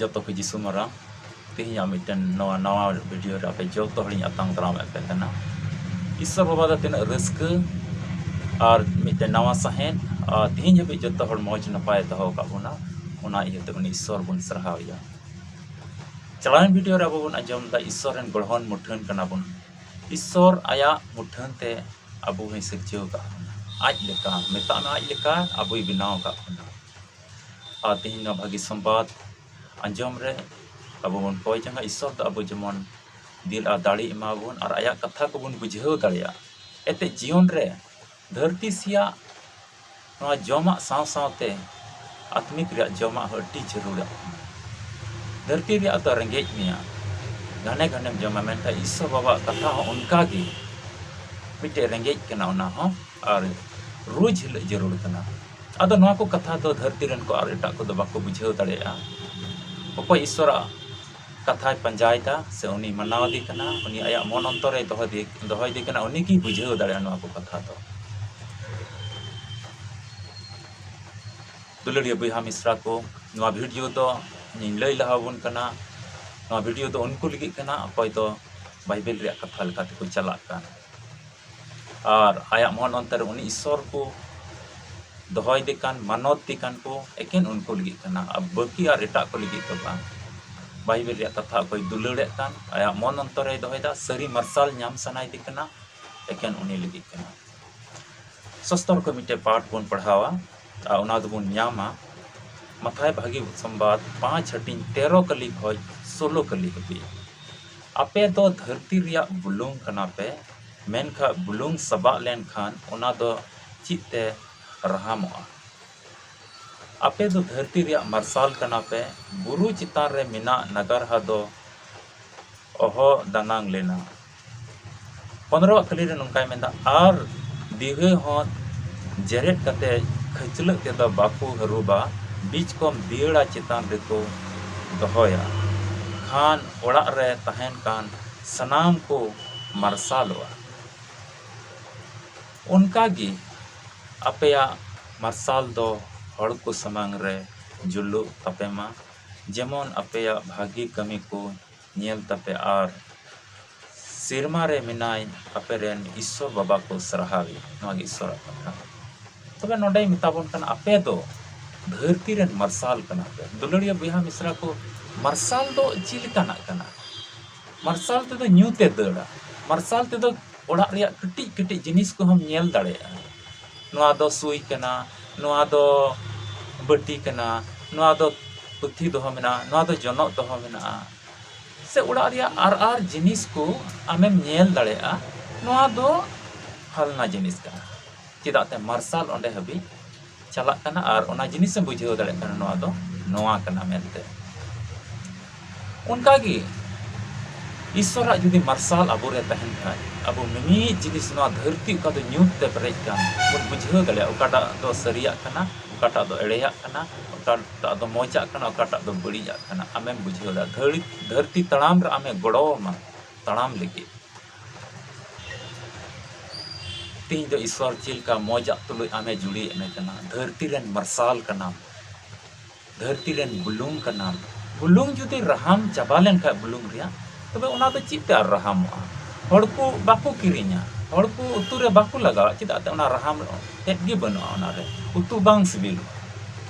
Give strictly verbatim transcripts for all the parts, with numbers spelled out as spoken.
ᱡᱚᱛᱚ ᱠᱚ ᱡᱤᱥᱩ ᱢᱟᱨᱟᱝ᱾ ᱛᱮᱦᱮᱧᱟᱜ ᱢᱤᱫᱴᱮᱱ ᱱᱚᱣᱟ ᱱᱟᱣᱟ ᱵᱷᱤᱰᱤᱭᱳ ᱨᱮ ᱟᱯᱮ ᱡᱚᱛᱚ ᱦᱚᱲᱤᱧ ᱟᱛᱟᱝ ᱫᱟᱨᱟᱢᱮᱫ ᱯᱮ ᱛᱟᱦᱮᱱᱟ᱾ ᱤᱥᱥᱚᱨ ᱵᱟᱵᱟ ᱫᱚ ᱛᱤᱱᱟᱹᱜ ᱨᱟᱹᱥᱠᱟᱹ ᱟᱨ ᱢᱤᱫᱴᱮᱱ ᱱᱟᱣᱟ ᱥᱟᱦᱮᱫ, ᱟᱨ ᱛᱮᱦᱮᱧ ᱦᱟᱹᱵᱤᱡ ᱡᱚᱛᱚ ᱦᱚᱲ ᱢᱚᱡᱽ ᱱᱟᱯᱟᱭ ᱫᱚᱦᱚ ᱟᱠᱟᱫ ᱵᱚᱱᱟ, ᱚᱱᱟ ᱤᱭᱟᱹᱛᱮ ᱩᱱᱤ ᱤᱥᱥᱚᱨ ᱵᱚᱱ ᱥᱟᱨᱦᱟᱣ ᱮᱭᱟ᱾ ᱪᱟᱞᱟᱣᱮᱱ ᱵᱷᱤᱰᱤᱭᱳ ᱨᱮ ᱟᱵᱚ ᱵᱚᱱ ᱟᱸᱡᱚᱢ ᱮᱫᱟ ᱤᱥᱥᱚᱨ ᱨᱮᱱ ᱜᱚᱲᱦᱚᱱ ᱢᱩᱴᱷᱟᱹᱱ ᱠᱟᱱᱟ ᱵᱚᱱ᱾ ᱤᱥᱥᱚᱨ ᱟᱭᱟᱜ ᱢᱩᱴᱷᱟᱹᱱ ᱛᱮ ᱟᱵᱚ ᱦᱚᱸᱭ ᱥᱤᱨᱡᱟᱹᱣ ᱟᱠᱟᱫ ᱵᱚᱱᱟ᱾ ᱟᱡ ᱞᱮᱠᱟ, ᱢᱮᱛᱟᱜ ᱢᱮ ᱟᱡ ᱞᱮᱠᱟ ᱟᱵᱚᱭ ᱵᱮᱱᱟᱣ ᱟᱠᱟᱫ ᱵᱚᱱᱟ᱾ ᱟᱨ ᱛᱮᱦᱮᱧ ᱱᱚᱣᱟ ᱵᱷᱟᱹᱜᱤ ᱥᱚᱢᱵᱟᱫ ᱟᱸᱡᱚᱢ ᱨᱮ ᱟᱵᱚ ᱵᱚᱱ ᱠᱚᱭ ᱡᱚᱝᱟ, ᱤᱥᱥᱚᱨ ᱫᱚ ᱟᱵᱚ ᱡᱮᱢᱚᱱ ᱫᱤᱞ ᱟᱨ ᱫᱟᱲᱮ ᱮᱢᱟ ᱵᱚᱱ ᱟᱨ ᱟᱭᱟᱜ ᱠᱟᱛᱷᱟ ᱠᱚᱵᱚᱱ ᱵᱩᱡᱷᱟᱹᱣ ᱫᱟᱲᱮᱭᱟᱜ᱾ ᱮᱱᱛᱮᱫ ᱡᱤᱭᱚᱱ ᱨᱮ ᱫᱷᱟᱹᱨᱛᱤ ᱥᱮᱭᱟᱜ ᱱᱚᱣᱟ ᱡᱚᱢᱟᱜ ᱥᱟᱶ ᱥᱟᱶᱛᱮ ᱟᱛᱢᱤᱠ ᱨᱮᱭᱟᱜ ᱡᱚᱢᱟᱜ ᱦᱚᱸ ᱟᱹᱰᱤ ᱡᱟᱹᱨᱩᱲᱟ᱾ ᱫᱷᱟᱹᱨᱛᱤ ᱨᱮᱭᱟᱜ ᱫᱚ ᱨᱮᱸᱜᱮᱡ ᱢᱮᱭᱟ, ᱜᱷᱟᱱᱮ ᱜᱷᱟᱱᱮᱢ ᱡᱚᱢᱟ, ᱢᱮᱱᱠᱷᱟᱱ ᱤᱥᱥᱚᱨ ᱵᱟᱵᱟᱣᱟᱜ ᱠᱟᱛᱷᱟ ᱦᱚᱸ ᱚᱱᱠᱟ ᱜᱮ ᱢᱤᱫᱴᱮᱡ ᱨᱮᱸᱜᱮᱡ ᱠᱟᱱᱟ, ᱚᱱᱟ ᱦᱚᱸ ᱟᱨ ᱨᱳᱡᱽ ᱦᱤᱞᱳᱜ ᱡᱟᱹᱨᱩᱲ ᱠᱟᱱᱟ᱾ ᱟᱫᱚ ᱱᱚᱣᱟ ᱠᱚ ᱠᱟᱛᱷᱟ ᱫᱚ ᱫᱷᱟᱹᱨᱛᱤ ᱨᱮᱱ ᱠᱚ ᱟᱨ ᱮᱴᱟᱜ ᱠᱚᱫᱚ ᱵᱟᱠᱚ ᱵᱩᱡᱷᱟᱹᱣ ᱫᱟᱲᱮᱭᱟᱜᱼᱟ᱾ ᱚᱠᱚᱭ ᱤᱥᱥᱚᱨᱟᱜ ᱠᱟᱛᱷᱟᱭ ᱯᱟᱸᱡᱟᱭᱮᱫᱟ ᱥᱮ ᱩᱱᱤ ᱢᱟᱱᱟᱣ ᱤᱫᱤ ᱠᱟᱱᱟ, ᱩᱱᱤ ᱟᱭᱟᱜ ᱢᱚᱱ ᱚᱱᱛᱚᱨ ᱨᱮ ᱫᱚᱦᱚ ᱤᱫᱤ, ᱫᱚᱦᱚ ᱤᱫᱤ ᱠᱟᱱᱟ, ᱩᱱᱤ ᱜᱮᱭ ᱵᱩᱡᱷᱟᱹᱣ ᱫᱟᱲᱮᱭᱟᱜᱼᱟ ᱱᱚᱣᱟ ᱠᱚ ᱠᱟᱛᱷᱟ ᱫᱚ᱾ ᱫᱩᱞᱟᱹᱲᱤᱭᱟᱹ ᱵᱚᱭᱦᱟ ᱢᱤᱥᱨᱟ ᱠᱚ, ᱱᱚᱣᱟ ᱵᱷᱤᱰᱤᱭᱳ ᱫᱚ ᱤᱧ ᱞᱟᱹᱭ ᱞᱟᱦᱟ ᱟᱵᱚᱱ ᱠᱟᱱᱟ, ᱱᱚᱣᱟ ᱵᱷᱤᱰᱤᱭᱳ ᱫᱚ ᱩᱱᱠᱩ ᱞᱟᱹᱜᱤᱫ ᱠᱟᱱᱟ ᱚᱠᱚᱭ ᱫᱚ ᱵᱟᱭᱵᱮᱞ ᱨᱮᱭᱟᱜ ᱠᱟᱛᱷᱟ ᱞᱮᱠᱟ ᱛᱮᱠᱚ ᱪᱟᱞᱟᱜ ᱠᱟᱱ, ᱟᱨ ᱟᱭᱟᱜ ᱢᱚᱱ ᱚᱱᱛᱚᱨ ᱨᱮ ᱩᱱᱤ ᱤᱥᱥᱚᱨ ᱠᱚ ᱫᱚᱦᱚᱭᱮᱫᱮ ᱠᱟᱱ, ᱢᱟᱱᱚᱛ ᱫᱮ ᱠᱟᱱ ᱠᱚ, ᱮᱠᱮᱱ ᱩᱱᱠᱩ ᱞᱟᱹᱜᱤᱫ ᱠᱟᱱᱟ, ᱟᱨ ᱵᱟᱹᱠᱤ ᱟᱨ ᱮᱴᱟᱜ ᱠᱚ ᱞᱟᱹᱜᱤᱫ ᱫᱚ ᱵᱟᱝ᱾ ᱵᱟᱭᱵᱮᱞ ᱨᱮᱭᱟᱜ ᱠᱟᱛᱷᱟ ᱚᱠᱚᱭ ᱫᱩᱞᱟᱹᱲᱮᱫ ᱠᱟᱱ, ᱟᱭᱟᱜ ᱢᱚᱱ ᱚᱱᱛᱚᱨ ᱨᱮᱭ ᱫᱚᱦᱚᱭᱮᱫᱟ, ᱥᱟᱹᱨᱤ ᱢᱟᱨᱥᱟᱞ ᱧᱟᱢ ᱥᱟᱱᱟᱭᱮᱫᱮ ᱠᱟᱱᱟ, ᱮᱠᱮᱱ ᱩᱱᱤ ᱞᱟᱹᱜᱤᱫ ᱠᱟᱱᱟ᱾ ᱥᱚᱥᱛᱚᱨ ᱠᱷᱚᱱ ᱢᱤᱫᱴᱮᱡ ᱯᱟᱴ ᱵᱚᱱ ᱯᱟᱲᱦᱟᱣᱟ ᱟᱨ ᱚᱱᱟ ᱫᱚᱵᱚᱱ ᱧᱟᱢᱟ ᱢᱟᱛᱷᱟᱭ ᱵᱷᱟᱹᱜᱤ ᱥᱚᱢᱵᱟᱫ ᱯᱟᱸᱪ ᱦᱟᱹᱴᱤᱧ ᱛᱮᱨᱚ ᱠᱟᱹᱞᱤ ᱠᱷᱚᱱ ᱥᱳᱞᱳ ᱠᱟᱹᱞᱤ ᱦᱟᱹᱵᱤᱡ᱾ ᱟᱯᱮ ᱫᱚ ᱫᱷᱟᱹᱨᱛᱤ ᱨᱮᱭᱟᱜ ᱵᱩᱞᱩᱝ ᱠᱟᱱᱟ ᱯᱮ, ᱢᱮᱱᱠᱷᱟᱱ ᱵᱩᱞᱩᱝ ᱥᱟᱵᱟᱜ ᱞᱮᱱᱠᱷᱟᱱ ᱚᱱᱟ ᱫᱚ ᱪᱮᱫ ᱛᱮ ᱨᱟᱦᱟᱢᱚᱜᱼᱟ? ᱟᱯᱮ ᱫᱚ ᱫᱷᱟᱹᱨᱛᱤ ᱨᱮᱭᱟᱜ ᱢᱟᱨᱥᱟᱞ ᱠᱟᱱᱟ ᱯᱮ᱾ ᱵᱩᱨᱩ ᱪᱮᱛᱟᱱ ᱨᱮ ᱢᱮᱱᱟᱜ ᱱᱟᱜᱟᱨᱦᱟ ᱫᱚ ᱚᱦᱚ ᱫᱟᱱᱟᱝ ᱞᱮᱱᱟ᱾ ᱯᱚᱱᱨᱚᱣᱟᱜ ᱠᱟᱹᱞᱤ ᱨᱮ ᱱᱚᱝᱠᱟᱭ ᱢᱮᱱᱫᱟ, ᱟᱨ ᱫᱤᱣᱦᱟᱹ ᱦᱚᱸ ᱡᱮᱨᱮᱫ ᱠᱟᱛᱮ ᱠᱷᱟᱹᱪᱞᱟᱹᱜ ᱛᱮᱫᱚ ᱵᱟᱠᱚ ᱦᱟᱹᱨᱩᱵᱟ, ᱵᱤᱪᱠᱚᱢ ᱫᱤᱭᱟᱹᱲᱟ ᱪᱮᱛᱟᱱ ᱨᱮᱠᱚ ᱫᱚᱦᱚᱭᱟ, ᱠᱷᱟᱱ ᱚᱲᱟᱜ ᱨᱮ ᱛᱟᱦᱮᱱ ᱠᱟᱱ ᱥᱟᱱᱟᱢ ᱠᱚ ᱢᱟᱨᱥᱟᱞᱚᱜᱼᱟ᱾ ᱚᱱᱠᱟᱜᱮ ᱟᱯᱮᱭᱟᱜ ᱢᱟᱨᱥᱟᱞ ᱫᱚ ᱦᱚᱲ ᱠᱚ ᱥᱟᱢᱟᱝ ᱨᱮ ᱡᱩᱞᱩᱜ ᱛᱟᱯᱮ ᱢᱟ, ᱡᱮᱢᱚᱱ ᱟᱯᱮᱭᱟᱜ ᱵᱷᱟᱹᱜᱤ ᱠᱟᱹᱢᱤ ᱠᱚ ᱧᱮᱞ ᱛᱟᱯᱮ ᱟᱨ ᱥᱮᱨᱢᱟ ᱨᱮ ᱢᱮᱱᱟᱭ ᱟᱯᱮ ᱨᱮᱱ ᱤᱥᱥᱚᱨ ᱵᱟᱵᱟ ᱠᱚ ᱥᱟᱨᱦᱟᱣᱮ᱾ ᱱᱚᱣᱟ ᱜᱮ ᱤᱥᱥᱚᱨᱟᱜ ᱠᱟᱛᱷᱟ᱾ ᱛᱚᱵᱮ ᱱᱚᱰᱮᱭ ᱢᱮᱛᱟ ᱵᱚᱱ ᱠᱟᱱᱟ, ᱟᱯᱮ ᱫᱚ ᱫᱷᱟᱹᱨᱛᱤ ᱨᱮᱱ ᱢᱟᱨᱥᱟᱞ ᱠᱟᱱᱟ ᱯᱮ᱾ ᱫᱩᱞᱟᱹᱲᱤᱭᱟᱹ ᱵᱚᱭᱦᱟ ᱢᱤᱥᱨᱟ ᱠᱚ, ᱢᱟᱨᱥᱟᱞ ᱫᱚ ᱪᱮᱫ ᱞᱮᱠᱟᱱᱟᱜ ᱠᱟᱱᱟ? ᱢᱟᱨᱥᱟᱞ ᱛᱮᱫᱚ ᱧᱩᱛ ᱮ ᱫᱟᱹᱲᱟ᱾ ᱢᱟᱨᱥᱟᱞ ᱛᱮᱫᱚ ᱚᱲᱟᱜ ᱨᱮᱭᱟᱜ ᱠᱟᱹᱴᱤᱡ ᱠᱟᱹᱴᱤᱡ ᱡᱤᱱᱤᱥ ᱠᱚᱦᱚᱸᱢ ᱧᱮᱞ ᱫᱟᱲᱮᱭᱟᱜᱼᱟ᱾ ᱱᱚᱣᱟ ᱫᱚ ᱥᱩᱭ ᱠᱟᱱᱟ, ᱱᱚᱣᱟ ᱫᱚ ᱵᱟᱹᱴᱤ ᱠᱟᱱᱟ, ᱱᱚᱣᱟ ᱫᱚ ᱯᱩᱛᱷᱤ ᱫᱚᱦᱚ ᱢᱮᱱᱟᱜᱼᱟ, ᱱᱚᱣᱟ ᱫᱚ ᱡᱚᱱᱚᱜ ᱫᱚᱦᱚ ᱢᱮᱱᱟᱜᱼᱟ, ᱥᱮ ᱚᱲᱟᱜ ᱨᱮᱭᱟᱜ ᱟᱨ ᱟᱨ ᱡᱤᱱᱤᱥ ᱠᱚ ᱟᱢᱮᱢ ᱧᱮᱞ ᱫᱟᱲᱮᱭᱟᱜᱼᱟ᱾ ᱱᱚᱣᱟ ᱫᱚ ᱯᱷᱟᱞᱱᱟ ᱡᱤᱱᱤᱥ ᱠᱟᱱᱟ᱾ ᱪᱮᱫᱟᱜ ᱛᱮ ᱢᱟᱨᱥᱟᱞ ᱚᱸᱰᱮ ᱦᱟᱹᱵᱤᱡ ᱪᱟᱞᱟᱜ ᱠᱟᱱᱟ ᱟᱨ ᱚᱱᱟ ᱡᱤᱱᱤᱥᱮᱢ ᱵᱩᱡᱷᱟᱹᱣ ᱫᱟᱲᱮᱭᱟᱜ ᱠᱟᱱᱟ, ᱱᱚᱣᱟ ᱫᱚ ᱱᱚᱣᱟ ᱠᱟᱱᱟ ᱢᱮᱱᱛᱮ᱾ ᱚᱱᱠᱟᱜᱮ ᱤᱥᱥᱚᱨᱟᱜ ᱡᱩᱫᱤ ᱢᱟᱨᱥᱟᱞ ᱟᱵᱚᱨᱮ ᱛᱟᱦᱮᱱ ᱠᱷᱟᱡ, ᱟᱵᱚ ᱢᱤᱢᱤᱫ ᱡᱤᱱᱤᱥ, ᱱᱚᱣᱟ ᱫᱷᱟᱹᱨᱛᱤ ᱚᱠᱟ ᱫᱚ ᱧᱩᱛ ᱛᱮ ᱯᱮᱨᱮᱡ ᱠᱟᱱ, ᱵᱚᱱ ᱵᱩᱡᱷᱟᱹᱣ ᱫᱟᱲᱮᱭᱟᱜᱼᱟ ᱚᱠᱟᱴᱟᱜ ᱫᱚ ᱥᱟᱹᱨᱤᱭᱟᱜ ᱠᱟᱱᱟ, ᱚᱠᱟᱴᱟᱜ ᱫᱚ ᱮᱲᱮᱭᱟᱜ ᱠᱟᱱᱟ, ᱚᱠᱟᱴᱟᱜ ᱫᱚ ᱢᱚᱡᱟᱜ ᱠᱟᱱᱟ, ᱚᱠᱟᱴᱟᱜ ᱫᱚ ᱵᱟᱹᱲᱤᱡᱟᱜ ᱠᱟᱱᱟ, ᱟᱢᱮᱢ ᱵᱩᱡᱷᱟᱹᱣ ᱫᱟᱲᱮᱭᱟᱜᱼᱟ᱾ ᱫᱷᱟᱹᱲᱤ-, ᱫᱷᱟᱹᱨᱛᱤ ᱛᱟᱲᱟᱢ ᱨᱮ ᱟᱢᱮ ᱜᱚᱲᱚ ᱟᱢᱟ ᱛᱟᱲᱟᱢ ᱞᱟᱹᱜᱤᱫ᱾ ᱛᱮᱦᱮᱧ ᱫᱚ ᱤᱥᱥᱚᱨ ᱪᱮᱫ ᱞᱮᱠᱟ ᱢᱚᱡᱟᱜ ᱛᱩᱞᱩᱡ ᱟᱢᱮ ᱡᱩᱲᱤᱭᱮᱫ ᱢᱮ ᱠᱟᱱᱟ᱾ ᱫᱷᱟᱹᱨᱛᱤ ᱨᱮᱱ ᱢᱟᱨᱥᱟᱞ ᱠᱟᱱᱟᱢ, ᱫᱷᱟᱹᱨᱛᱤ ᱨᱮᱱ ᱵᱩᱞᱩᱝ ᱠᱟᱱᱟᱢ᱾ ᱵᱩᱞᱩᱝ ᱡᱩᱫᱤ ᱨᱟᱦᱟᱢ ᱪᱟᱵᱟ ᱞᱮᱱᱠᱷᱟᱱ ᱵᱩᱞᱩᱝ ᱨᱮᱭᱟᱜ, ᱛᱚᱵᱮ ᱚᱱᱟ ᱫᱚ ᱪᱮᱫ ᱛᱮ ᱟᱨ ᱨᱟᱦᱟᱢᱚᱜᱼᱟ? ᱦᱚᱲ ᱠᱚ ᱵᱟᱠᱚ ᱠᱤᱨᱤᱧᱟ, ᱦᱚᱲ ᱠᱚ ᱩᱛᱩ ᱨᱮ ᱵᱟᱠᱚ ᱞᱟᱜᱟᱣᱟ᱾ ᱪᱮᱫᱟᱜ ᱛᱮ ᱚᱱᱟ ᱨᱟᱦᱟᱢ ᱛᱮᱫ ᱜᱮ ᱵᱟᱹᱱᱩᱜᱼᱟ, ᱚᱱᱟᱨᱮ ᱩᱛᱩ ᱵᱟᱝ ᱥᱤᱵᱤᱞᱚᱜᱼᱟ᱾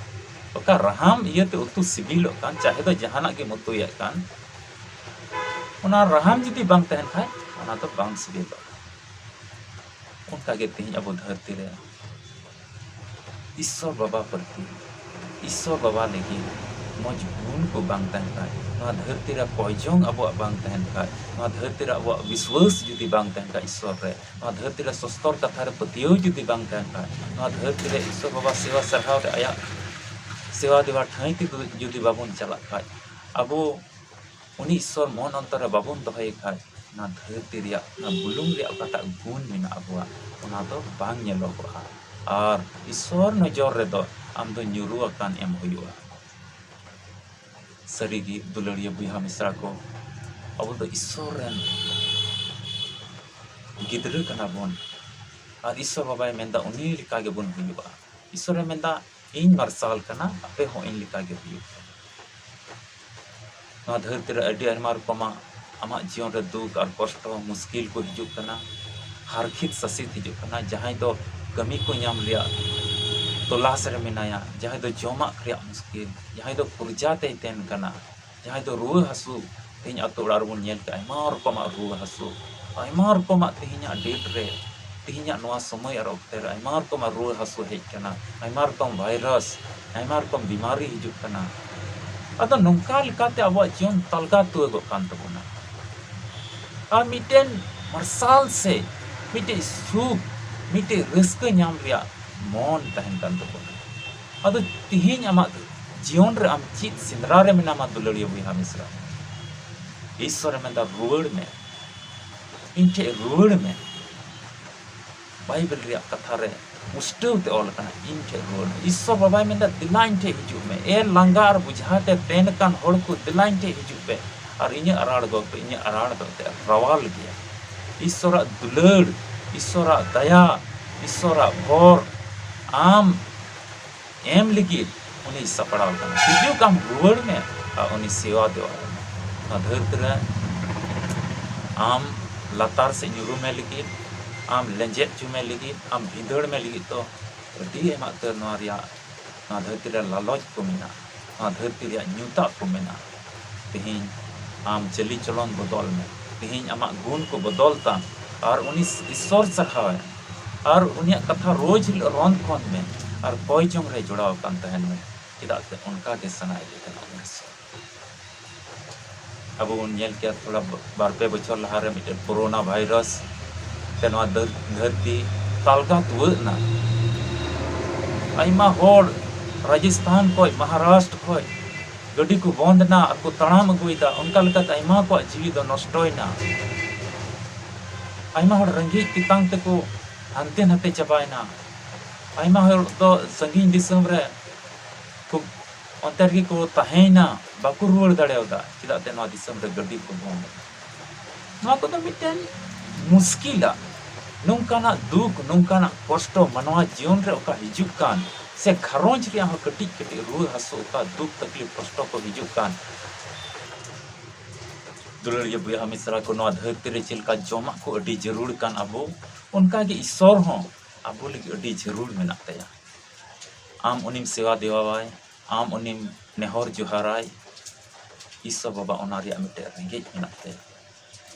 ᱚᱠᱟ ᱨᱟᱦᱟᱢ ᱤᱭᱟᱹᱛᱮ ᱩᱛᱩ ᱥᱤᱵᱤᱞᱚᱜ ᱠᱟᱱ, ᱪᱟᱦᱮ ᱫᱚ ᱡᱟᱦᱟᱱᱟᱜ ᱜᱮᱢ ᱩᱛᱩᱭᱮᱫ ᱠᱟᱱ, ᱚᱱᱟ ᱨᱟᱦᱟᱢ ᱡᱩᱫᱤ ᱵᱟᱝ ᱛᱟᱦᱮᱱ ᱠᱷᱟᱡ, ᱚᱱᱟ ᱫᱚ ᱵᱟᱝ ᱥᱤᱵᱤᱞᱚᱜᱼᱟ᱾ ᱚᱱᱠᱟᱜᱮ ᱛᱮᱦᱮᱧ ᱟᱵᱚ ᱫᱷᱟᱹᱨᱛᱤ ᱨᱮ ᱤᱥᱥᱚᱨ ᱵᱟᱵᱟ ᱯᱨᱚᱛᱤ, ᱤᱥᱥᱚᱨ ᱵᱟᱵᱟ ᱞᱟᱹᱜᱤᱫ ᱢᱚᱡᱽ ᱜᱩᱱ ᱠᱚ ᱵᱟᱝ ᱛᱟᱦᱮᱱ ᱠᱷᱟᱡ, ᱱᱚᱣᱟ ᱫᱷᱟᱹᱨᱛᱤ ᱨᱮ ᱠᱚᱭᱡᱚᱝ ᱟᱵᱚᱣᱟᱜ ᱵᱟᱝ ᱛᱟᱦᱮᱱ ᱠᱷᱟᱡ, ᱱᱚᱣᱟ ᱫᱷᱟᱹᱨᱛᱤ ᱨᱮ ᱟᱵᱚᱣᱟᱜ ᱵᱤᱥᱣᱟᱹᱥ ᱡᱩᱫᱤ ᱵᱟᱝ ᱛᱟᱦᱮᱱ ᱠᱷᱟᱡ ᱤᱥᱥᱚᱨ ᱨᱮ, ᱱᱚᱣᱟ ᱫᱷᱟᱹᱨᱛᱤ ᱨᱮ ᱥᱚᱥᱛᱚᱨ ᱠᱟᱛᱷᱟ ᱨᱮ ᱯᱟᱹᱛᱭᱟᱹᱣ ᱡᱩᱫᱤ ᱵᱟᱝ ᱛᱟᱦᱮᱱ ᱠᱷᱟᱡ, ᱱᱚᱣᱟ ᱫᱷᱟᱹᱨᱛᱤ ᱨᱮ ᱤᱥᱥᱚᱨ ᱵᱟᱵᱟ ᱥᱮᱵᱟ ᱥᱟᱨᱦᱟᱣ ᱨᱮ ᱟᱭᱟᱜ ᱥᱮᱵᱟ ᱫᱮᱵᱟ ᱴᱷᱟᱹᱭ ᱛᱮ ᱡᱩᱫᱤ ᱵᱟᱵᱚᱱ ᱪᱟᱞᱟᱜ ᱠᱷᱟᱡ, ᱟᱵᱚ ᱩᱱᱤ ᱤᱥᱥᱚᱨ ᱢᱚᱱ ᱚᱱᱛᱚᱨ ᱨᱮ ᱵᱟᱵᱚᱱ ᱫᱚᱦᱚᱭᱮ ᱠᱷᱟᱡ, ᱚᱱᱟ ᱫᱷᱟᱹᱨᱛᱤ ᱨᱮᱭᱟᱜ ᱚᱱᱟ ᱵᱩᱞᱩᱝ ᱨᱮᱭᱟᱜ ᱚᱠᱟᱴᱟᱜ ᱜᱩᱱ ᱢᱮᱱᱟᱜ ᱟᱵᱚᱣᱟᱜ, ᱚᱱᱟ ᱫᱚ ᱵᱟᱝ ᱧᱮᱞᱚᱜᱚᱜᱼᱟ᱾ ᱟᱨ ᱤᱥᱥᱚᱨ ᱱᱚᱡᱚᱨ ᱨᱮᱫᱚ ᱟᱢ ᱫᱚ ᱧᱩᱨᱩ ᱟᱠᱟᱱ ᱮᱢ ᱦᱩᱭᱩᱜᱼᱟ᱾ ᱥᱟᱹᱨᱤᱜᱮ ᱫᱩᱞᱟᱹᱲᱤᱭᱟᱹ ᱵᱚᱭᱦᱟ ᱢᱤᱥᱨᱟ ᱠᱚ, ᱟᱵᱚ ᱫᱚ ᱤᱥᱥᱚᱨ ᱨᱮᱱ ᱜᱤᱫᱽᱨᱟᱹ ᱠᱟᱱᱟ ᱵᱚᱱ᱾ ᱟᱨ ᱤᱥᱥᱚᱨ ᱵᱟᱵᱟᱭ ᱢᱮᱱᱫᱟ ᱩᱱᱤ ᱞᱮᱠᱟ ᱜᱮᱵᱚᱱ ᱦᱩᱭᱩᱜᱼᱟ᱾ ᱤᱥᱥᱚᱨᱮ ᱢᱮᱱᱫᱟ, ᱤᱧ ᱢᱟᱨᱥᱟᱞ ᱠᱟᱱᱟ, ᱟᱯᱮ ᱦᱚᱸ ᱤᱧ ᱞᱮᱠᱟ ᱜᱮ ᱦᱩᱭᱩᱜ ᱯᱮ᱾ ᱱᱚᱣᱟ ᱫᱷᱟᱹᱨᱛᱤ ᱨᱮ ᱟᱹᱰᱤ ᱟᱭᱢᱟ ᱨᱚᱠᱚᱢᱟᱜ ᱟᱢᱟᱜ ᱡᱤᱭᱚᱱ ᱨᱮ ᱫᱩᱠ ᱟᱨ ᱠᱚᱥᱴᱚ, ᱢᱩᱥᱠᱤᱞ ᱠᱚ ᱦᱤᱡᱩᱜ ᱠᱟᱱᱟ, ᱦᱟᱨᱠᱷᱤᱛ ᱥᱟᱥᱤᱛ ᱦᱤᱡᱩᱜ ᱠᱟᱱᱟ, ᱡᱟᱦᱟᱸᱭ ᱫᱚ ᱠᱟᱹᱢᱤ ᱠᱚ ᱧᱟᱢ ᱨᱮᱭᱟᱜ ᱛᱚᱞᱟᱥ ᱨᱮ ᱢᱮᱱᱟᱭᱟ, ᱡᱟᱦᱟᱸᱭ ᱫᱚ ᱡᱚᱢᱟᱜ ᱨᱮᱭᱟᱜ ᱢᱩᱥᱠᱤᱞ, ᱡᱟᱦᱟᱸᱭ ᱫᱚ ᱯᱩᱨᱡᱟ ᱛᱮᱭ ᱛᱮᱱ ᱠᱟᱱᱟ, ᱡᱟᱦᱟᱸᱭ ᱫᱚ ᱨᱩᱣᱟᱹ ᱦᱟᱹᱥᱩ᱾ ᱛᱮᱦᱮᱧ ᱟᱛᱳ ᱚᱲᱟᱜ ᱨᱮᱵᱚᱱ ᱧᱮᱞ ᱠᱮᱜᱼᱟ, ᱟᱭᱢᱟ ᱨᱚᱠᱚᱢᱟᱜ ᱨᱩᱣᱟᱹ ᱦᱟᱹᱥᱩ, ᱟᱭᱢᱟ ᱨᱚᱠᱚᱢᱟᱜ ᱛᱮᱦᱮᱧᱟᱜ date ᱨᱮ, ᱛᱮᱦᱮᱧᱟᱜ ᱱᱚᱣᱟ ᱥᱚᱢᱚᱭ ᱟᱨ ᱚᱠᱛᱮ ᱨᱮ ᱟᱭᱢᱟ ᱨᱚᱠᱚᱢᱟᱜ ᱨᱩᱣᱟᱹ ᱦᱟᱹᱥᱩ ᱦᱮᱡ ᱠᱟᱱᱟ, ᱟᱭᱢᱟ ᱨᱚᱠᱚᱢ virus, ᱟᱭᱢᱟ ᱨᱚᱠᱚᱢ ᱵᱤᱢᱟᱨᱤ ᱦᱤᱡᱩᱜ ᱠᱟᱱᱟ᱾ ᱟᱫᱚ ᱱᱚᱝᱠᱟ ᱞᱮᱠᱟᱛᱮ ᱟᱵᱚᱣᱟᱜ ᱡᱤᱭᱚᱱ ᱛᱟᱞᱜᱟ ᱛᱩᱣᱟᱹᱜᱚᱜ ᱠᱟᱱ ᱛᱟᱵᱚᱱᱟ᱾ ᱟᱨ ᱢᱤᱫᱴᱮᱱ ᱢᱟᱨᱥᱟᱞ ᱥᱮ ᱢᱤᱫᱴᱮᱡ ᱥᱩᱠ, ᱢᱤᱫᱴᱮᱡ ᱨᱟᱹᱥᱠᱟᱹ ᱧᱟᱢ ᱨᱮᱭᱟᱜ ᱢᱚᱱ ᱛᱟᱦᱮᱱ ᱠᱟᱱ ᱛᱟᱵᱚᱱᱟ᱾ ᱟᱫᱚ ᱛᱤᱦᱤᱧ ᱟᱢᱟᱜ ᱡᱤᱭᱚᱱ ᱨᱮ ᱟᱢ ᱪᱮᱫ ᱥᱮᱸᱫᱽᱨᱟ ᱨᱮ ᱢᱮᱱᱟᱢᱟ, ᱫᱩᱞᱟᱹᱲᱤᱭᱟᱹ ᱵᱚᱭᱦᱟ ᱢᱤᱥᱨᱟ? ᱤᱥᱥᱚᱨᱮ ᱢᱮᱱᱫᱟ, "ᱨᱩᱣᱟᱹᱲ ᱢᱮ, ᱤᱧ ᱴᱷᱮᱡ ᱨᱩᱣᱟᱹᱲ ᱢᱮ᱾" ᱵᱟᱭᱵᱮᱞ ᱨᱮᱭᱟᱜ ᱠᱟᱛᱷᱟ ᱨᱮ ᱯᱩᱥᱴᱟᱹᱣ ᱛᱮ ᱚᱞ ᱟᱠᱟᱱᱟ, "ᱤᱧ ᱴᱷᱮᱡ ᱨᱩᱣᱟᱹᱲ ᱢᱮ᱾" ᱤᱥᱥᱚᱨ ᱵᱟᱵᱟᱭ ᱢᱮᱱᱫᱟ, "ᱫᱮᱞᱟ ᱤᱧ ᱴᱷᱮᱡ ᱦᱤᱡᱩᱜ ᱢᱮ, ᱮ ᱞᱟᱸᱜᱟ ᱟᱨ ᱵᱩᱡᱷᱟ ᱛᱮ ᱛᱮᱱ ᱟᱠᱟᱱ ᱦᱚᱲ ᱠᱚ, ᱫᱮᱞᱟ ᱤᱧ ᱴᱷᱮᱡ ᱦᱤᱡᱩᱜ ᱯᱮ ᱟᱨ ᱤᱧᱟᱹᱜ ᱟᱨᱟᱲ ᱜᱚᱜ ᱯᱮ, ᱤᱧᱟᱹᱜ ᱟᱨᱟᱲ ᱫᱚ ᱮᱱᱛᱮᱫ ᱨᱟᱣᱟᱞ ᱜᱮᱭᱟ᱾" ᱤᱥᱥᱚᱨᱟᱜ ᱫᱩᱞᱟᱹᱲ, ᱤᱥᱥᱚᱨᱟᱜ ᱫᱟᱭᱟ, ᱤᱥᱥᱚᱨᱟᱜ ᱵᱷᱚᱨ ᱟᱢ ᱮᱢ ᱞᱟᱹᱜᱤᱫ ᱩᱱᱤ ᱥᱟᱯᱲᱟᱣ ᱠᱟᱱᱟ᱾ ᱦᱤᱡᱩᱜ ᱟᱢ, ᱨᱩᱣᱟᱹᱲ ᱢᱮ ᱟᱨ ᱩᱱᱤ ᱥᱮᱵᱟ ᱫᱮᱣᱟ ᱢᱮ᱾ ᱱᱚᱣᱟ ᱫᱷᱟᱹᱨᱛᱤ ᱨᱮ ᱟᱢ ᱞᱟᱛᱟᱨ ᱥᱮᱫ ᱧᱩᱨᱩ ᱢᱮ ᱞᱟᱹᱜᱤᱫ, ᱟᱢ ᱞᱮᱸᱡᱮᱫ ᱦᱚᱪᱚ ᱢᱮ ᱞᱟᱹᱜᱤᱫ, ᱟᱢ ᱵᱷᱤᱸᱫᱟᱹᱲ ᱢᱮ ᱞᱟᱹᱜᱤᱫ ᱫᱚ ᱟᱹᱰᱤ ᱟᱭᱢᱟ ᱩᱛᱟᱹᱨ ᱱᱚᱣᱟ ᱨᱮᱭᱟᱜ, ᱱᱚᱣᱟ ᱫᱷᱟᱹᱨᱛᱤ ᱨᱮ ᱞᱟᱞᱚᱪ ᱠᱚ ᱢᱮᱱᱟᱜᱼᱟ, ᱱᱚᱣᱟ ᱫᱷᱟᱹᱨᱛᱤ ᱨᱮᱭᱟᱜ ᱧᱩᱛᱟᱜ ᱠᱚ ᱢᱮᱱᱟᱜᱼᱟ᱾ ᱛᱮᱦᱮᱧ ᱟᱢ ᱪᱟᱹᱞᱤ ᱪᱚᱞᱚᱱ ᱵᱚᱫᱚᱞ ᱢᱮ, ᱛᱮᱦᱮᱧ ᱟᱢᱟᱜ ᱜᱩᱱ ᱠᱚ ᱵᱚᱫᱚᱞ ᱛᱟᱢ, ᱟᱨ ᱩᱱᱤ ᱤᱥᱥᱚᱨ ᱥᱟᱨᱦᱟᱣ ᱮᱢ, ᱟᱨ ᱩᱱᱤᱭᱟᱜ ᱠᱟᱛᱷᱟ ᱨᱳᱡᱽ ᱦᱤᱞᱳᱜ ᱨᱚᱱ ᱠᱷᱚᱱ ᱢᱮ, ᱟᱨ ᱠᱚᱭ ᱡᱚᱝ ᱨᱮ ᱡᱚᱲᱟᱣ ᱟᱠᱟᱱ ᱛᱟᱦᱮᱱ ᱢᱮ, ᱪᱮᱫᱟᱜ ᱥᱮ ᱚᱱᱠᱟ ᱜᱮ ᱥᱟᱱᱟᱭᱮᱫ ᱠᱟᱱᱟ ᱩᱱᱤ ᱤᱥᱥᱚᱨ᱾ ᱟᱵᱚ ᱵᱚᱱ ᱧᱮᱞ ᱠᱮᱭᱟ, ᱛᱷᱚᱲᱟ ᱵᱟᱨ ᱯᱮ ᱵᱚᱪᱷᱚᱨ ᱞᱟᱦᱟᱨᱮ ᱢᱤᱫᱴᱮᱱ ᱠᱳᱨᱳᱱᱟ ᱵᱷᱟᱭᱨᱟᱥ ᱛᱮ ᱱᱚᱣᱟ ᱫᱷᱟᱹᱨ-, ᱫᱷᱟᱹᱨᱛᱤ ᱛᱟᱞᱜᱟ ᱛᱩᱣᱟᱹᱜ ᱮᱱᱟ᱾ ᱟᱭᱢᱟ ᱦᱚᱲ ᱨᱟᱡᱚᱥᱛᱷᱟᱱ ᱠᱷᱚᱡ, ᱢᱚᱦᱟᱨᱟᱥᱴᱨ ᱠᱷᱚᱡ ᱜᱟᱹᱰᱤ ᱠᱚ ᱵᱚᱱᱫ ᱮᱱᱟ ᱟᱨ ᱠᱚ ᱛᱟᱲᱟᱢ ᱟᱹᱜᱩᱭᱮᱫᱟ᱾ ᱚᱱᱠᱟ ᱞᱮᱠᱟᱛᱮ ᱟᱭᱢᱟ ᱠᱚᱣᱟᱜ ᱡᱤᱣᱤ ᱫᱚ ᱱᱚᱥᱴᱚᱭᱮᱱᱟ᱾ ᱟᱭᱢᱟ ᱦᱚᱲ ᱨᱮᱸᱜᱮᱡ ᱛᱮᱛᱟᱝ ᱛᱮᱠᱚ ᱦᱟᱱᱛᱮ ᱱᱟᱛᱮ ᱪᱟᱵᱟᱭᱮᱱᱟ᱾ ᱟᱭᱢᱟ ᱦᱚᱲ ᱫᱚ ᱥᱟᱺᱜᱤᱧ ᱫᱤᱥᱚᱢ ᱨᱮ ᱠᱚ, ᱚᱱᱛᱮ ᱨᱮᱜᱮ ᱠᱚ ᱛᱟᱦᱮᱸᱭᱮᱱᱟ, ᱵᱟᱠᱚ ᱨᱩᱣᱟᱹᱲ ᱫᱟᱲᱮᱭᱟᱫᱟ, ᱪᱮᱫᱟᱜ ᱛᱮ ᱱᱚᱣᱟ ᱫᱤᱥᱚᱢ ᱨᱮ ᱜᱟᱹᱰᱤ ᱠᱚ ᱵᱚᱱᱫ ᱮᱱᱟ᱾ ᱱᱚᱣᱟ ᱠᱚᱫᱚ ᱢᱤᱫᱴᱮᱱ ᱢᱩᱥᱠᱤᱞᱟ᱾ ᱱᱚᱝᱠᱟᱱᱟᱜ ᱫᱩᱠ, ᱱᱚᱝᱠᱟᱱᱟᱜ ᱠᱚᱥᱴᱚ ᱢᱟᱱᱣᱟ ᱡᱤᱭᱚᱱ ᱨᱮ ᱚᱠᱟ ᱦᱤᱡᱩᱜ ᱠᱟᱱ, ᱥᱮ ᱜᱷᱟᱨᱚᱸᱡᱽ ᱨᱮᱭᱟᱜ ᱦᱚᱸ ᱠᱟᱹᱴᱤᱡ ᱠᱟᱹᱴᱤᱡ ᱨᱩᱣᱟᱹ ᱦᱟᱹᱥᱩ, ᱚᱠᱟ ᱫᱩᱠ ᱛᱟᱠᱞᱤᱯ ᱠᱚᱥᱴᱚ ᱠᱚ ᱦᱤᱡᱩᱜ ᱠᱟᱱ, ᱫᱩᱞᱟᱹᱲᱤᱭᱟᱹ ᱵᱚᱭᱦᱟ ᱢᱤᱥᱨᱟ ᱠᱚ, ᱱᱚᱣᱟ ᱫᱷᱟᱹᱨᱛᱤ ᱨᱮ ᱪᱮᱫ ᱞᱮᱠᱟ ᱡᱚᱢᱟᱜ ᱠᱚ ᱟᱹᱰᱤ ᱡᱟᱹᱨᱩᱲ ᱠᱟᱱ ᱟᱵᱚ, ᱚᱱᱠᱟ ᱜᱮ ᱤᱥᱥᱚᱨ ᱦᱚᱸ ᱟᱵᱚ ᱞᱟᱹᱜᱤᱫ ᱟᱹᱰᱤ ᱡᱟᱹᱨᱩᱲ ᱢᱮᱱᱟᱜ ᱛᱟᱭᱟ᱾ ᱟᱢ ᱩᱱᱤᱢ ᱥᱮᱵᱟ ᱫᱮᱣᱟᱣᱟᱭ, ᱟᱢ ᱩᱱᱤᱢ ᱱᱮᱦᱚᱨ ᱡᱚᱦᱟᱨᱟᱭ, ᱤᱥᱥᱚᱨ ᱵᱟᱵᱟ ᱚᱱᱟ ᱨᱮᱭᱟᱜ ᱢᱤᱫᱴᱮᱱ ᱨᱮᱸᱜᱮᱡ ᱢᱮᱱᱟᱜ ᱛᱟᱭᱟ᱾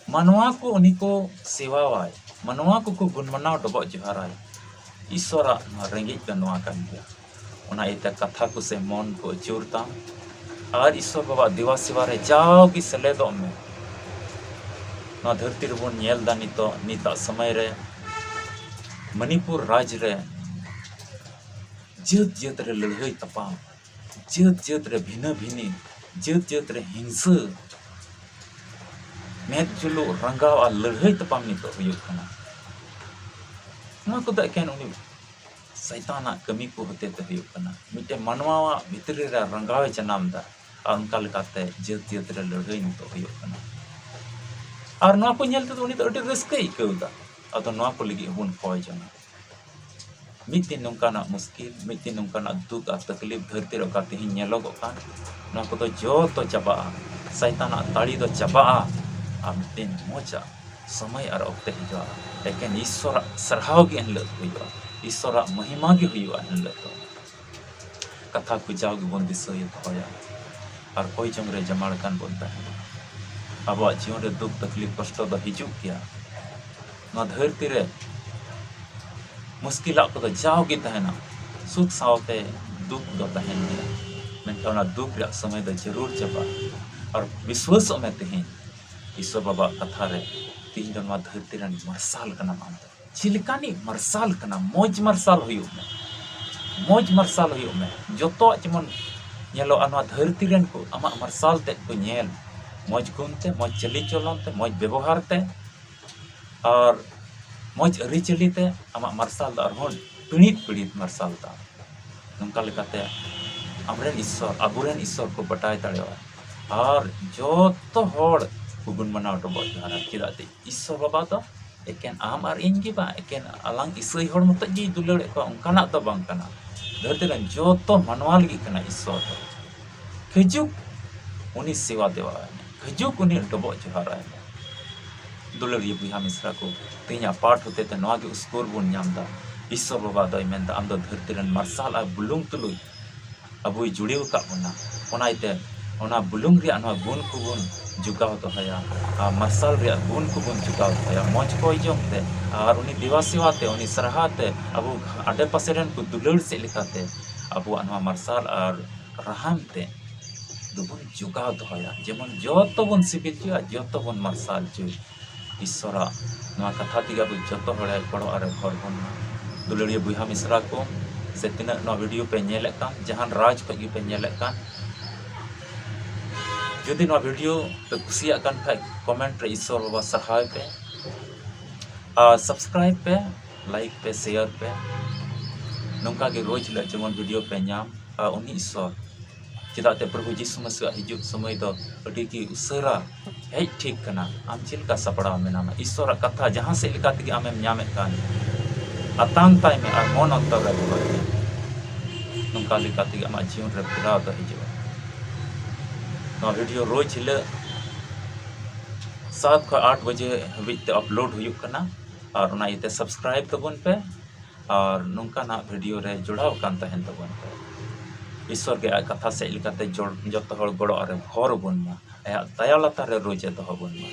ᱢᱟᱱᱣᱟ ᱠᱚ ᱩᱱᱤ ᱠᱚ ᱥᱮᱵᱟᱣᱟᱭ, ᱢᱟᱱᱣᱟ ᱠᱚᱠᱚ ᱜᱩᱱ ᱢᱟᱱᱟᱣ ᱰᱚᱵᱚᱜ ᱡᱚᱦᱟᱨᱟᱭ, ᱤᱥᱥᱚᱨᱟᱜ ᱱᱚᱣᱟ ᱨᱮᱸᱜᱮᱡ ᱫᱚ ᱱᱚᱣᱟ ᱠᱟᱱ ᱜᱮᱭᱟ᱾ ᱚᱱᱟ ᱤᱭᱟᱹᱛᱮ ᱠᱟᱛᱷᱟ ᱠᱚ ᱥᱮ ᱢᱚᱱ ᱠᱚ ᱟᱹᱪᱩᱨ ᱛᱟᱢ ᱟᱨ ᱤᱥᱥᱚᱨ ᱵᱟᱵᱟ ᱫᱮᱵᱟ ᱥᱮᱵᱟ ᱨᱮ ᱡᱟᱣᱜᱮ ᱥᱮᱞᱮᱫᱚᱜ ᱢᱮ᱾ ᱱᱚᱣᱟ ᱫᱷᱟᱹᱨᱛᱤ ᱨᱮᱵᱚᱱ ᱧᱮᱞ ᱮᱫᱟ ᱱᱤᱛᱚᱜ, ᱱᱤᱛᱟᱜ ᱥᱚᱢᱚᱭ ᱨᱮ ᱢᱚᱱᱤᱯᱩᱨ ᱨᱟᱡᱽ ᱨᱮ ᱡᱟᱹᱛ ᱡᱟᱹᱛ ᱨᱮ ᱞᱟᱹᱲᱦᱟᱹᱭ ᱛᱟᱯᱟᱢ, ᱡᱟᱹᱛ ᱡᱟᱹᱛ ᱨᱮ ᱵᱷᱤᱱᱟᱹ ᱵᱷᱤᱱᱤ, ᱡᱟᱹᱛ ᱡᱟᱹᱛ ᱨᱮ ᱦᱤᱝᱥᱟᱹ, ᱢᱮᱫ ᱡᱩᱞᱩᱜ, ᱨᱟᱸᱜᱟᱣ ᱟᱨ ᱞᱟᱹᱲᱦᱟᱹᱭ ᱛᱟᱯᱟᱢ ᱱᱤᱛᱚᱜ ᱦᱩᱭᱩᱜ ᱠᱟᱱᱟ᱾ ᱱᱚᱣᱟ ᱠᱚᱫᱚ ᱮᱠᱮᱱ ᱩᱱᱤ ᱥᱟᱭᱛᱟᱱᱟᱜ ᱠᱟᱹᱢᱤ ᱠᱚ ᱦᱚᱛᱮ ᱛᱮ ᱦᱩᱭᱩᱜ ᱠᱟᱱᱟ᱾ ᱢᱤᱫᱴᱮᱱ ᱢᱟᱱᱣᱟᱣᱟᱜ ᱵᱷᱤᱛᱨᱤ ᱨᱮ ᱨᱟᱸᱜᱟᱣ ᱮ ᱡᱟᱱᱟᱢ ᱮᱫᱟ ᱟᱨ ᱚᱱᱠᱟ ᱞᱮᱠᱟᱛᱮ ᱡᱟᱹᱛ ᱡᱟᱹᱛ ᱨᱮ ᱞᱟᱹᱲᱦᱟᱹᱭ ᱱᱤᱛᱚᱜ ᱦᱩᱭᱩᱜ ᱠᱟᱱᱟ᱾ ᱟᱨ ᱱᱚᱣᱟ ᱠᱚ ᱧᱮᱞ ᱛᱮᱫᱚ ᱩᱱᱤ ᱫᱚ ᱟᱹᱰᱤ ᱨᱟᱹᱥᱠᱟᱹᱭ ᱟᱹᱭᱠᱟᱹᱣ ᱮᱫᱟ᱾ ᱟᱫᱚ ᱱᱚᱣᱟ ᱠᱚ ᱞᱟᱹᱜᱤᱫ ᱦᱚᱸᱵᱚᱱ ᱠᱚᱭ ᱡᱚᱝᱟ᱾ ᱢᱤᱫ ᱫᱤᱱ ᱱᱚᱝᱠᱟᱱᱟᱜ ᱢᱩᱥᱠᱤᱞ, ᱢᱤᱫ ᱫᱤᱱ ᱱᱚᱝᱠᱟᱱᱟᱜ ᱫᱩᱠ ᱟᱨ ᱛᱟᱠᱞᱤᱯ ᱫᱷᱟᱹᱨᱛᱤ ᱨᱮ ᱚᱠᱟ ᱛᱮᱦᱮᱧ ᱧᱮᱞᱚᱜᱚᱜ ᱠᱟᱱ, ᱱᱚᱣᱟ ᱠᱚᱫᱚ ᱡᱚᱛᱚ ᱪᱟᱵᱟᱜᱼᱟ᱾ ᱥᱟᱭᱛᱟᱱᱟᱜ ᱛᱟᱲᱤ ᱫᱚ ᱪᱟᱵᱟᱜᱼᱟ ᱟᱨ ᱢᱤᱫ ᱫᱤᱱ ᱢᱚᱡᱽ ᱟᱜ ᱥᱚᱢᱚᱭ ᱟᱨ ᱚᱠᱛᱮ ᱦᱤᱡᱩᱜᱼᱟ᱾ ᱮᱠᱮᱱ ᱤᱥᱥᱚᱨᱟᱜ ᱥᱟᱨᱦᱟᱣ ᱜᱮ ᱮᱱᱦᱤᱞᱳᱜ ᱫᱚ ᱦᱩᱭᱩᱜᱼᱟ, ᱤᱥᱥᱚᱨᱟᱜ ᱢᱚᱦᱤᱢᱟ ᱜᱮ ᱦᱩᱭᱩᱜᱼᱟ ᱮᱱᱦᱤᱞᱳᱜ ᱫᱚ᱾ ᱠᱟᱛᱷᱟ ᱠᱚ ᱡᱟᱣ ᱜᱮᱵᱚᱱ ᱫᱤᱥᱟᱹᱭ ᱫᱚᱦᱚᱭᱟ ᱟᱨ ᱠᱚᱭ ᱡᱚᱝ ᱨᱮ ᱡᱟᱢᱟᱲ ᱠᱟᱱ ᱵᱚᱱ ᱛᱟᱦᱮᱱᱟ᱾ ᱟᱵᱚᱣᱟᱜ ᱡᱤᱭᱚᱱ ᱨᱮ ᱫᱩᱠ ᱛᱟᱠᱞᱤᱯ ᱠᱚᱥᱴᱚ ᱫᱚ ᱦᱤᱡᱩᱜ ᱜᱮᱭᱟ᱾ ᱱᱚᱣᱟ ᱫᱷᱟᱹᱨᱛᱤ ᱨᱮ ᱢᱩᱥᱠᱤᱞᱟᱜ ᱠᱚᱫᱚ ᱡᱟᱣ ᱜᱮ ᱛᱟᱦᱮᱱᱟ, ᱥᱩᱠ ᱥᱟᱶᱛᱮ ᱫᱩᱠ ᱫᱚ ᱛᱟᱦᱮᱱ ᱜᱮᱭᱟ᱾ ᱢᱮᱱᱠᱷᱟᱱ ᱚᱱᱟ ᱫᱩᱠ ᱨᱮᱭᱟᱜ ᱥᱚᱢᱚᱭ ᱫᱚ ᱡᱟᱹᱨᱩᱲ ᱪᱟᱵᱟᱜᱼᱟ᱾ ᱟᱨ ᱵᱤᱥᱣᱟᱹᱥᱚᱜ ᱢᱮ ᱛᱮᱦᱮᱧ, ᱤᱥᱥᱚᱨ ᱵᱟᱵᱟᱣᱟᱜ ᱠᱟᱛᱷᱟ ᱨᱮ, ᱛᱮᱦᱮᱧ ᱫᱚ ᱱᱚᱣᱟ ᱫᱷᱟᱹᱨᱛᱤ ᱨᱮᱱ ᱢᱟᱨᱥᱟᱞ ᱠᱟᱱᱟᱢ ᱟᱢ ᱫᱚ᱾ ᱪᱮᱫ ᱞᱮᱠᱟᱱᱤᱡ ᱢᱟᱨᱥᱟᱞ ᱠᱟᱱᱟᱢ? ᱢᱚᱡᱽ ᱢᱟᱨᱥᱟᱞ ᱦᱩᱭᱩᱜ ᱢᱮ, ᱢᱚᱡᱽ ᱢᱟᱨᱥᱟᱞ ᱦᱩᱭᱩᱜ ᱢᱮ᱾ ᱡᱚᱛᱚᱣᱟᱜ ᱡᱮᱢᱚᱱ ᱧᱮᱞᱚᱜᱼᱟ, ᱱᱚᱣᱟ ᱫᱷᱟᱹᱨᱛᱤ ᱨᱮᱱ ᱠᱚ ᱟᱢᱟᱜ ᱢᱟᱨᱥᱟᱞ ᱛᱮᱫ ᱠᱚ ᱧᱮᱞ, ᱢᱚᱡᱽ ᱜᱩᱱ ᱛᱮ, ᱢᱚᱡᱽ ᱪᱟᱹᱞᱤ ᱪᱚᱞᱚᱱ ᱛᱮ, ᱢᱚᱡᱽ ᱵᱮᱵᱚᱦᱟᱨ ᱛᱮ, ᱟᱨ ᱢᱚᱡᱽ ᱟᱹᱨᱤᱪᱟᱹᱞᱤ ᱛᱮ ᱟᱢᱟᱜ ᱢᱟᱨᱥᱟᱞ ᱫᱚ ᱟᱨᱦᱚᱸ ᱯᱤᱲᱤᱛ ᱯᱤᱲᱤᱛ ᱢᱟᱨᱥᱟᱞ ᱛᱟᱢ᱾ ᱱᱚᱝᱠᱟ ᱞᱮᱠᱟᱛᱮ ᱟᱢᱨᱮᱱ ᱤᱥᱥᱚᱨ, ᱟᱵᱚᱨᱮᱱ ᱤᱥᱥᱚᱨ ᱠᱚ ᱵᱟᱰᱟᱭ ᱫᱟᱲᱮᱭᱟᱜᱼᱟ᱾ ᱟᱨ ᱡᱚᱛᱚ ᱦᱚᱲ ᱠᱚ ᱜᱩᱱ ᱢᱟᱱᱟᱣ ᱰᱚᱵᱚᱜ ᱡᱚᱦᱟᱨᱟ᱾ ᱪᱮᱫᱟᱜ ᱥᱮ ᱤᱥᱥᱚᱨ ᱵᱟᱵᱟ ᱫᱚ ᱮᱠᱮᱱ ᱟᱢ ᱟᱨ ᱤᱧ ᱜᱮ ᱵᱟᱝ, ᱮᱠᱮᱱ ᱟᱞᱟᱝ ᱤᱥᱟᱹᱭ ᱦᱚᱲ ᱢᱚᱛᱚᱡ ᱜᱮᱭ ᱫᱩᱞᱟᱹᱲᱮᱫ ᱠᱚᱣᱟ, ᱚᱱᱠᱟᱱᱟᱜ ᱫᱚ ᱵᱟᱝ ᱠᱟᱱᱟ᱾ ᱫᱷᱟᱹᱨᱛᱤ ᱨᱮᱱ ᱡᱚᱛᱚ ᱢᱟᱱᱣᱟ ᱞᱟᱹᱜᱤᱫ ᱠᱟᱱᱟ ᱤᱥᱥᱚᱨ ᱫᱚ᱾ ᱦᱤᱡᱩᱜ, ᱩᱱᱤ ᱥᱮᱵᱟ ᱫᱮᱣᱟ ᱟᱭ ᱢᱮ᱾ ᱦᱤᱡᱩᱜ ᱩᱱᱤ ᱰᱚᱵᱚᱜ ᱡᱚᱦᱟᱨ ᱟᱭ ᱢᱮ᱾ ᱫᱩᱞᱟᱹᱲᱤᱭᱟᱹ ᱵᱚᱭᱦᱟ ᱢᱤᱥᱨᱟ ᱠᱚ, ᱛᱮᱦᱮᱧᱟᱜ ᱯᱟᱴ ᱦᱚᱛᱮᱛᱮ ᱱᱚᱣᱟ ᱜᱮ ᱩᱥᱠᱩᱨ ᱵᱚᱱ ᱧᱟᱢ ᱮᱫᱟ᱾ ᱤᱥᱥᱚᱨ ᱵᱟᱵᱟ ᱫᱚᱭ ᱢᱮᱱᱫᱟ, ᱟᱢ ᱫᱚ ᱫᱷᱟᱹᱨᱛᱤ ᱨᱮᱱ ᱢᱟᱨᱥᱟᱞ ᱟᱨ ᱵᱩᱞᱩᱝ ᱛᱩᱞᱩᱡ ᱟᱵᱚᱭ ᱡᱩᱲᱤᱣ ᱟᱠᱟᱫ ᱵᱚᱱᱟ᱾ ᱚᱱᱟ ᱤᱭᱟᱹᱛᱮ ᱚᱱᱟ ᱵᱩᱞᱩᱝ ᱨᱮᱭᱟᱜ ᱱᱚᱣᱟ ᱜᱩᱱ ᱠᱚᱵᱚᱱ ᱡᱚᱜᱟᱣ ᱫᱚᱦᱚᱭᱟ, ᱟᱨ ᱢᱟᱨᱥᱟᱞ ᱨᱮᱭᱟᱜ ᱜᱩᱱ ᱠᱚᱵᱚᱱ ᱡᱚᱜᱟᱣ ᱫᱚᱦᱚᱭᱟ᱾ ᱢᱚᱡᱽ ᱠᱚᱭ ᱡᱚᱝ ᱛᱮ ᱟᱨ ᱩᱱᱤ ᱫᱮᱵᱟ ᱥᱮᱵᱟ ᱛᱮ, ᱩᱱᱤ ᱥᱟᱨᱦᱟᱣ ᱛᱮ, ᱟᱵᱚ ᱟᱰᱮ ᱯᱟᱥᱮ ᱨᱮᱱ ᱠᱚ ᱫᱩᱞᱟᱹᱲ ᱥᱮᱫ ᱞᱮᱠᱟᱛᱮ ᱟᱵᱚᱣᱟᱜ ᱱᱚᱣᱟ ᱢᱟᱨᱥᱟᱞ ᱟᱨ ᱨᱟᱦᱟᱱ ᱛᱮ ᱫᱚᱵᱚᱱ ᱡᱚᱜᱟᱣ ᱫᱚᱦᱚᱭᱟ᱾ ᱡᱮᱢᱚᱱ ᱡᱚᱛᱚ ᱵᱚᱱ ᱥᱤᱵᱤᱞ ᱦᱚᱪᱚᱭᱟ, ᱡᱚᱛᱚ ᱵᱚᱱ ᱢᱟᱨᱥᱟᱞ ᱦᱚᱪᱚᱭᱟ᱾ ᱤᱥᱥᱚᱨᱟᱜ ᱱᱚᱣᱟ ᱠᱟᱛᱷᱟ ᱛᱮᱜᱮ ᱟᱵᱚ ᱡᱚᱛᱚ ᱦᱚᱲᱮ ᱜᱚᱲᱚ ᱟᱨᱮ ᱦᱚᱨ ᱵᱚᱱ ᱢᱟ᱾ ᱫᱩᱞᱟᱹᱲᱤᱭᱟᱹ ᱵᱚᱭᱦᱟ ᱢᱤᱥᱨᱟ ᱠᱚ, ᱥᱮ ᱛᱤᱱᱟᱹᱜ ᱱᱚᱣᱟ ᱵᱷᱤᱰᱤᱭᱳ ᱯᱮ ᱧᱮᱞᱮᱫ ᱠᱟᱱ, ᱡᱟᱦᱟᱱ ᱨᱟᱡᱽ ᱠᱷᱚᱱ ᱜᱮᱯᱮ ᱧᱮᱞᱮᱫ ᱠᱟᱱ, ᱡᱩᱫᱤ ᱱᱚᱣᱟ ᱵᱷᱤᱰᱤᱭᱳ ᱯᱮ ᱠᱩᱥᱤᱭᱟᱜ ᱠᱟᱱ ᱠᱷᱟᱡ, ᱠᱚᱢᱮᱱᱴ ᱨᱮ ᱤᱥᱥᱚᱨ ᱵᱟᱵᱟ ᱥᱟᱨᱦᱟᱣ ᱯᱮ ᱟᱨ ᱥᱟᱵᱥᱠᱨᱟᱭᱤᱵ ᱯᱮ, ᱞᱟᱭᱤᱠ ᱯᱮ, ᱥᱮᱭᱟᱨ ᱯᱮ᱾ ᱱᱚᱝᱠᱟ ᱜᱮ ᱨᱳᱡᱽ ᱦᱤᱞᱳᱜ ᱡᱮᱢᱚᱱ ᱵᱷᱤᱰᱤᱭᱳ ᱯᱮ ᱧᱟᱢ ᱟᱨ ᱩᱱᱤ ᱤᱥᱥᱚᱨ, ᱪᱮᱫᱟᱜ ᱛᱮ ᱯᱨᱚᱵᱷᱩ ᱡᱤᱥᱩ ᱢᱟᱥᱤᱦᱟᱜ ᱦᱤᱡᱩᱜ ᱥᱚᱢᱚᱭ ᱫᱚ ᱟᱹᱰᱤ ᱜᱮ ᱩᱥᱟᱹᱨᱟ ᱦᱮᱡ ᱴᱷᱤᱠ ᱠᱟᱱᱟ᱾ ᱟᱢ ᱪᱮᱫ ᱞᱮᱠᱟ ᱥᱟᱯᱲᱟᱣ ᱢᱮᱱᱟᱢᱟ? ᱤᱥᱥᱚᱨᱟᱜ ᱠᱟᱛᱷᱟ ᱡᱟᱦᱟᱸ ᱥᱮᱫ ᱞᱮᱠᱟ ᱛᱮᱜᱮ ᱟᱢᱮᱢ ᱧᱟᱢᱮᱫ ᱠᱟᱱ, ᱟᱛᱟᱝ ᱛᱟᱭ ᱢᱮ ᱟᱨ ᱢᱚᱱ ᱚᱱᱛᱚᱨ ᱨᱮ ᱫᱚᱦᱚᱭ ᱢᱮ᱾ ᱱᱚᱝᱠᱟ ᱞᱮᱠᱟ ᱛᱮᱜᱮ ᱟᱢᱟᱜ ᱡᱤᱭᱚᱱ ᱨᱮ ᱯᱷᱮᱨᱟᱣ ᱫᱚ ᱦᱤᱡᱩᱜᱼᱟ᱾ ᱱᱚᱣᱟ ᱵᱷᱤᱰᱤᱭᱳ ᱨᱳᱡᱽ ᱦᱤᱞᱳᱜ ᱥᱟᱛ ᱠᱷᱚᱱ ᱟᱴ ᱵᱟᱡᱮ ᱦᱟᱹᱵᱤᱡ ᱛᱮ ᱟᱯᱞᱳᱰ ᱦᱩᱭᱩᱜ ᱠᱟᱱᱟ, ᱟᱨ ᱚᱱᱟ ᱤᱭᱟᱹᱛᱮ ᱥᱟᱵᱥᱠᱨᱟᱭᱤᱵ ᱛᱟᱵᱚᱱ ᱯᱮ ᱟᱨ ᱱᱚᱝᱠᱟᱱᱟᱜ ᱵᱷᱤᱰᱤᱭᱳ ᱨᱮ ᱡᱚᱲᱟᱣ ᱟᱠᱟᱱ ᱛᱟᱦᱮᱱ ᱛᱟᱵᱚᱱ ᱯᱮ᱾ ᱤᱥᱥᱚᱨ ᱜᱮ ᱟᱡ ᱠᱟᱛᱷᱟ ᱥᱮᱫ ᱞᱮᱠᱟᱛᱮ ᱡᱚᱲ-, ᱡᱚᱛᱚ ᱦᱚᱲ ᱜᱚᱲᱚ ᱟᱨᱮ ᱦᱚᱨ ᱵᱚᱱ ᱢᱟ, ᱟᱭᱟᱜ ᱫᱟᱭᱟ ᱞᱟᱛᱟᱨ ᱨᱮ ᱨᱳᱡᱽ ᱮ ᱫᱚᱦᱚ ᱵᱚᱱ ᱢᱟ᱾